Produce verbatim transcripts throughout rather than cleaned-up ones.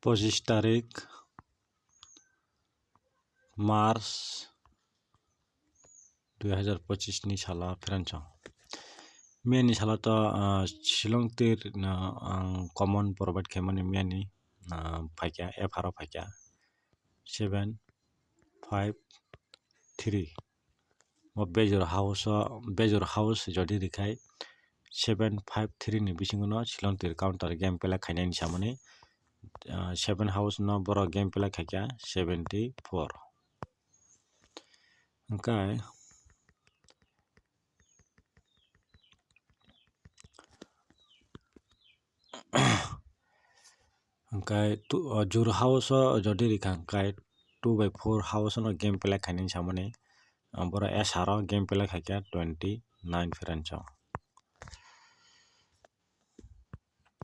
Pochis tarik March dui hazar pochis ni salo pheranchong. Miyani salo to, ah, Shillong tir no ang common provide khaimani miyani, ah, phaikya, F R o phaikya seven five three. Bo bejor house o, bejor house jodi rikhai seven five three ni bisingo no Shillong tir counter game play khainani samani, ah, seven house no borok game play khaikha seventy four. Hwnkhe, hwnkhe tu-, o jur house o jodi rikha hwnkhe two by four house no game play khainani samani, ah, borok S R o game play khaikha twenty nine pheranchong.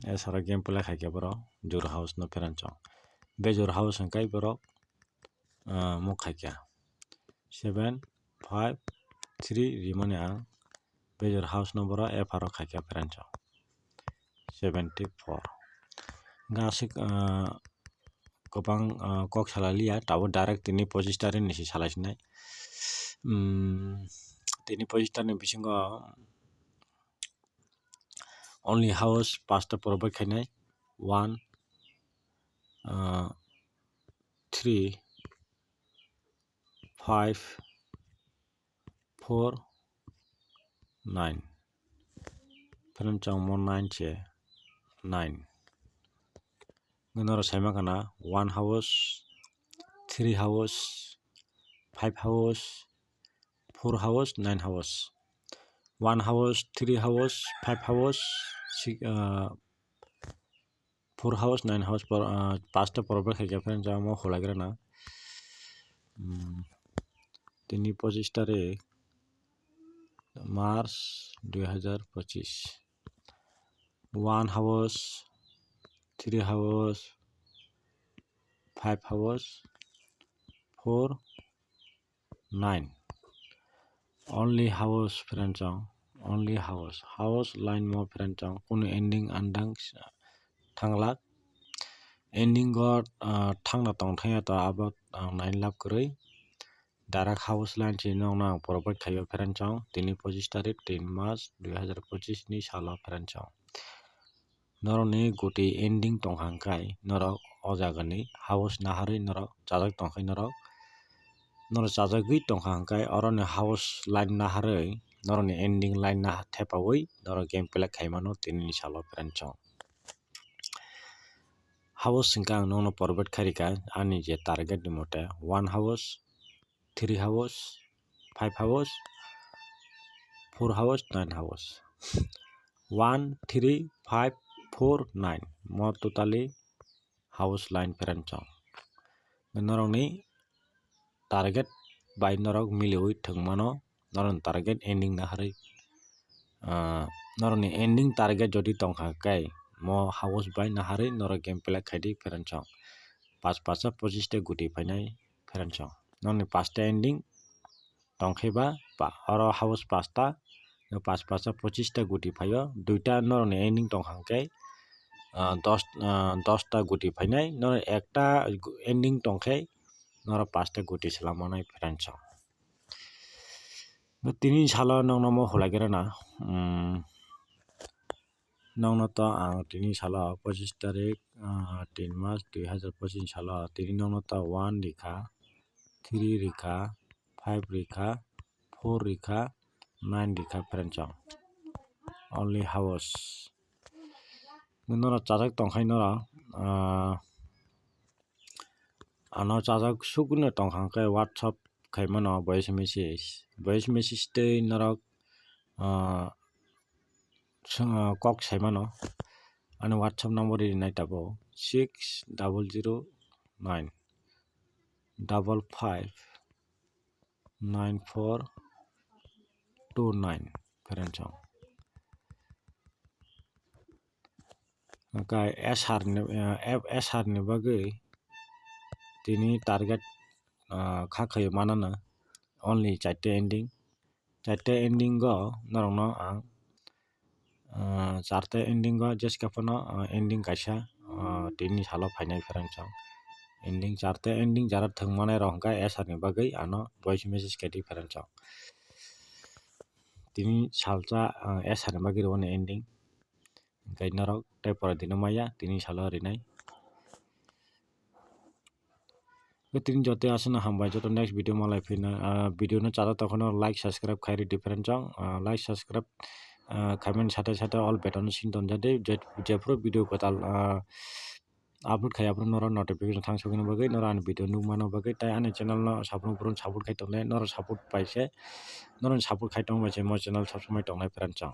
S R o game play khaikhe borok jur house no pheranchong. Bejor house hwnkhe borok, ah, muk khaikha seven five three rimani ang bejor house no borok F R o khaikha pheranchong seventy four. Hwnkhe aswk, ah, kwbang, ah, kok salaliya, tabuk direct tini pochis tarik ni se salai sinai. Hmm, tini pochis tarik ni bisingo only house pasta provide khainai, one, ah, three, five, four, nine. Pheranchong mo nine se nine. Norok saima khana one house, three house, five house, four house, nine house. One house, three house, five house, six, ah, four house, nine house, por, ah, pasta provide khaikha pheranchong mo hulaigrana. Hmm, tini pochis tarik March dui hazar pochis. One house, three house, five house, four, nine. Only house pheranchong, only house. House line mo pheranchong, kunu ending andang thangla. Ending o, ah, thangna tongthangya to abo ang nine lab kwrwi. Direct house line se nokno ang provide khaio pheranchong tini pochis tarik tin March dui hazar pochis ni salo pheranchong. Norokni goti ending tongkha hwnkhe norok o jagani house naharwi norok chajak tongkhe norok, norok chajagwi tongkha hwnkhe oroni house line naharwi norokni ending line naha thepaui norok game play khaimano tinini salo pheranchong. House hwnkhe ang nokno provide khairikha ani je target ni mote one house, three house, five house, four house, nine house. One, three, five, four, nine. Mo totally house line pheranchong. Norokni target bai norok miliui thwngmano, norokni target ending naharwi, ah, norokni ending target jodi tongkha khe mo house bai naharwi norok game play khaidi pheranchong. Pas pasa pochis ta guti phainai pheranchong. Norokni pasta ending tongkhe ba, ba, oro house pasta, pas pasa pochis ta guti phaio, duita norokni ending tongkha hwnkhe, ah, dos, ah, dos ta guti phainai, norok ekta ending tongkhe norok pasta guti swlangmanai pheranchong. Tini salo nokno mo hulaigrana, um, nokno to ang tini salo pochis tarik, ah, tin March dui hazar pochis salo tini nokno to one rikha, three rikha, five rikha, four rikha, nine rikha pheranchong. Only house. Norok chajak tongkhai norok, ah, ano chajak sukno tongkha hwnkhe WhatsApp khaimano voice message. Voice message tei norok, ah, kok saimano. Ani WhatsApp number rinai tabuk six double zero nine double five nine four two nine pheranchong. Hwnkhe S R ni, eh, S R ni bagwi tini target, ah, kha khaio manana only chaita ending. Chaita ending o norokno ang, ah, charte ending o jeska phano, ah, ending kaisa, ah, tini salo phainai pherang chong. Ending charte ending jara thwng manai rok hwnkha S R ni bagwi ano voice message khe di pherang chong. Tini salsa, ah, S R ni bagwi rwani ending. Hwnkhe norok tei pora dino maya tini salo rinai. Tini joto aswkno hambai, joto next video malai phina, ah, video no chara tokhono like subscribe khairi different chong, ah, like subscribe, ah, khaimani sate sate all button no sing tonjadi, je, jephuru video kwtal, ah, upload khai aphuru norok notification thangsogwini bagwi, norok ani video nukmano bagwi, tei ani channel no sabrung phuru support khai tongnai, norok support bai se, norok support khai tongbai se mo channel sabsomai tongnai pherang chong.